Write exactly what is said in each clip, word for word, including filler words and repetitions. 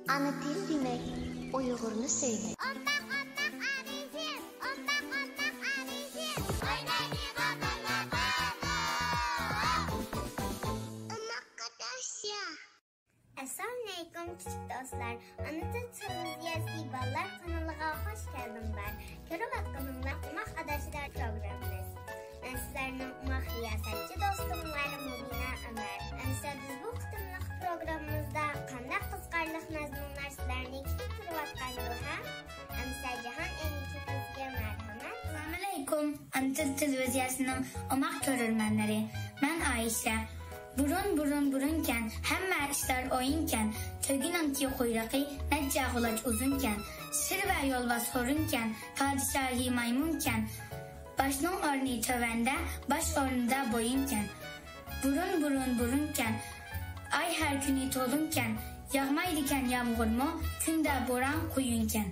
ئانا تىل دېمەك، ئۇيغۇرنى سۆيمەك. ئوماق، ئوماق ئارىزىم، ئوماق، ئوماق ئارىزىم. ئوينايدىغان بالىلار بارمۇ؟ ئوماق قاتاشيا. ئەسسالامۇئەلەيكۇم، كىچىك دوستلار. ئانا تىل تېلېۋىزىيەسى بالىلار قانىلىغا خۇش كەلدىڭلار. كۆرۈۋاتقىنىڭلار ئوماق ئاداشلار پروگراممىمىز. مەن سىلەرنىڭ ئوماق رىياسەتچى دوستۇڭلار مۇبىنە ئۆمەر. ئەمىسە بىز بۇ قېتىملىق پروگراممىمىزدا قانداق قىزىقارلىق مەزمۇنلار سىلەرنى كۈتۈپ تۇرۇۋاتقاندۇ، ھە؟ ئەمىسە جاھان ئەينىكى بىزگە مەرھەمەت. ئەسسالامۇئەلەيكۇم، ئانا تىل تېلېۋىزىيەسىنىڭ ئوماق كۆرۈرمەنلىرى. مەن ئائىشە. بۇرۇن، بۇرۇن، بۇرۇنكەن، ھەممە ئىشلار ئويۇنكەن، تۆگىنىڭكى قۇيرۇقى نەچچە غۇلاچ ئۇزۇنكەن، شىر ۋە يولۋاس ھۇرۇنكەن، پادىشاھى مايمۇنكەن، باشنىڭ ئورنى تۆۋەندە، باش ئورنىدا بويۇنكەن. بۇرۇن، بۇرۇن، بۇرۇنكەن، ئاي ھەر كۈنى تولۇنكەن، ياغمايدىكەن يامغۇرمۇ، كۈندە بوران قۇيۇنكەن.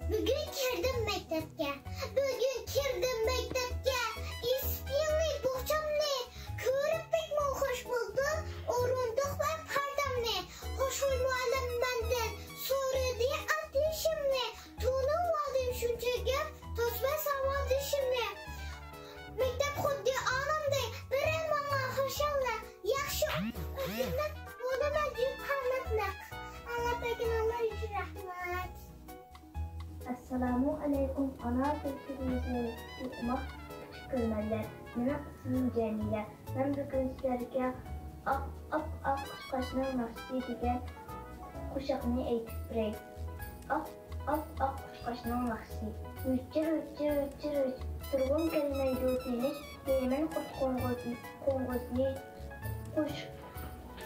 بۈگۈن كىردىم مەكتەپكە، بۈگۈن كىردىم مەكتەپكە. ئېسىپ يېڭى بوخچامنى، كۆرۈپ بەكمۇ خۇش بولدۇم ئورۇندۇق ۋە پارتامنى. خۇشخۇي مۇئەللىم مەندىن سورىدى ئات يېشىمنى. تونۇۋالدىم شۇنچە گەپ، توسما ساۋاقدىشىمنى. مەكتەپ خۇددى ئالەمدەك، بېرەر ماڭا خۇشاللىق. ياخشى ئۆتۈملۈك بولىمەن جۈپ قاناتلىق. ئاللا بەرگىنىڭلار ئۈچۈن رەھمەت. ئەسسالامۇئەلەيكۇم، ئانا تىل تېلېۋىزىيەسىدىكى ئوماق كىچىك كۆرۈرمەنلەر. مېنىڭ ئىسمىم جەمىلە. مەن بۈگۈن سىلەرگە ئاق، ئاپئاق قۇشقاچنىڭ ناخشىسى دېگەن قوشاقنى ئېيتىپ بېرەي. ئاق، ئاپئاق قۇشقاچنىڭ ناخشىسى. ۋىچىر، ۋىچىر، ۋىچىر، ۋىچ. تۇرغۇم كەلمەيدۇ تىنچ، يەيمەن قۇرت قوڭغۇزنى، قوڭغۇزنى. قۇش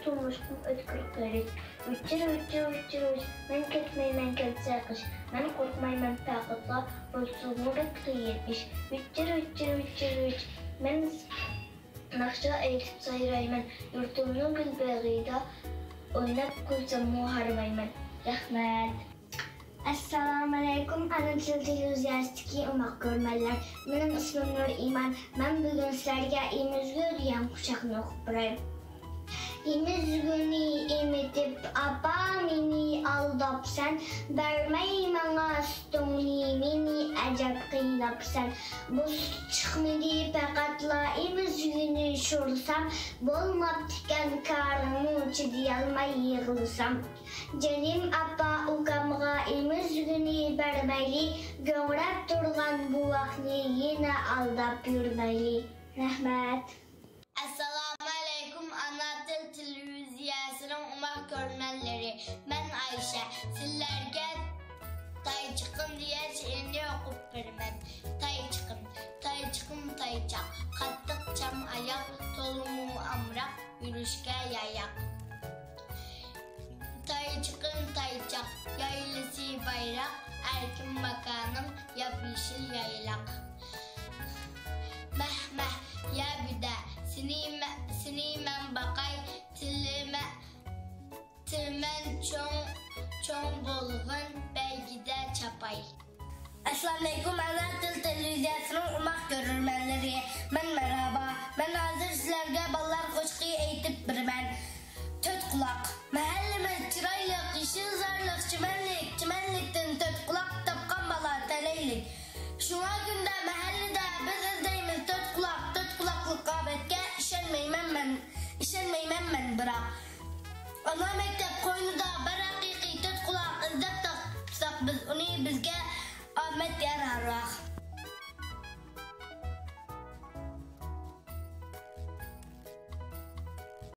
تۇرمۇشتىن ئۆتكۈر قېرىش. ۋىچىر، ۋىچىر، ۋىچىر، ۋىچ. مەن كەتمەيمەن كەلسە قىش. مەن قورقمايمەن پەقەتلا، بولسىمۇ بەك قىيىن ئىش. ۋىچىر، ۋىچىر، ۋىچىر، ۋىچ. مەن ناخشا ئېيتىپ سايرايمەن، يۇرتۇمنىڭ گۈل بېغىدا ئويناپ كۈلسەممۇ ھارمايمەن. رەھمەت. ئەسسالامۇئەلەيكۇم، ئانا تىل تېلېۋىزىيەسىدىكى ئوماق كۆرۈرمەنلەر. مېنىڭ ئىسمىم نۇرئىمان. مەن بۈگۈن سىلەرگە ئېمىزگۈ دېگەن قوشاقنى ئوقۇپ بېرەي. ئېمىزگۈنى ئېمىتىپ ئاپا، مېنى ئالداپسەن، بەرمەي ماڭا سۈتۈڭنى، مېنى ئەجەب قىيناپسەن. بۇ سۈت چىقمىدى پەقەتلا ئېمىزگۈنى شورىسام، بولماپتىكەن كارىڭمۇ، چىدىيالماي يىغلىسام. جېنىم ئاپا، ئۇكامغا ئېمىزگۈنى بەرمەيلى، گۆڭرەپ تۇرغان بوۋاقنى يەنە ئالداپ يۈرمەيلى. رەھمەت. ئەسسالامۇئەلەيكۇم، ئانا تىل تېلېۋىزىيەسىنىڭ ئوماق كۆرۈرمەنلىرى، مەن ئايشە. سىلەرگە تايچىقىم دېگەن شېئىرنى ئوقۇپ بېرىمەن. تايچىقىم، تايچىقىم تايچاق، قاتتىق چام ئاياق، تولىمۇ ئامراق، يۈرۈشكە ياياق. تايچىقىم تايچاق، يايلىسى بايراق، ئەركىن ماكانىم ياپيېشىل يايلاق. مەھ، مەھ، يا بىدە، سېنى مە-، سېنى مەن باقاي، تىلىمە-، تىلىمەن چوڭ، چوڭ بولغىن، بەيگىدە چاپاي. ئەسسالامۇئەلەيكۇم، ئانا تىل تېلېۋىزىيەسىنىڭ ئوماق كۆرۈرمەنلىرى. مەن مەرھابا. مەن ھازىر سىلەرگە بالىلار قوشىقى ئېيتىپ بېرىمەن. تۆت قۇلاق. مەھەللىمىز چىرايلىق، يېشىلزارلىق، چىمەنلىك، چىمەنلىكتىن تۆت قۇلاق، تاپقان بالا تەلەيلىك. شۇڭا كۈندە مەھەللىدە بىز ئىزدەيمىز تۆت قۇلاق، تۆت قۇلاقلىق ئابەتكە ئىشەنمەيمەن مەن، ئىشەنمەيمەن مەن بىراق. ئانا مەكتەپ قوينىدا بىر ھەقىقىي تۆت قۇلاق ئىزدەپ تاپساق بىز ئۇنى، بىزگە ئامەت يار ھەر ۋاقىت.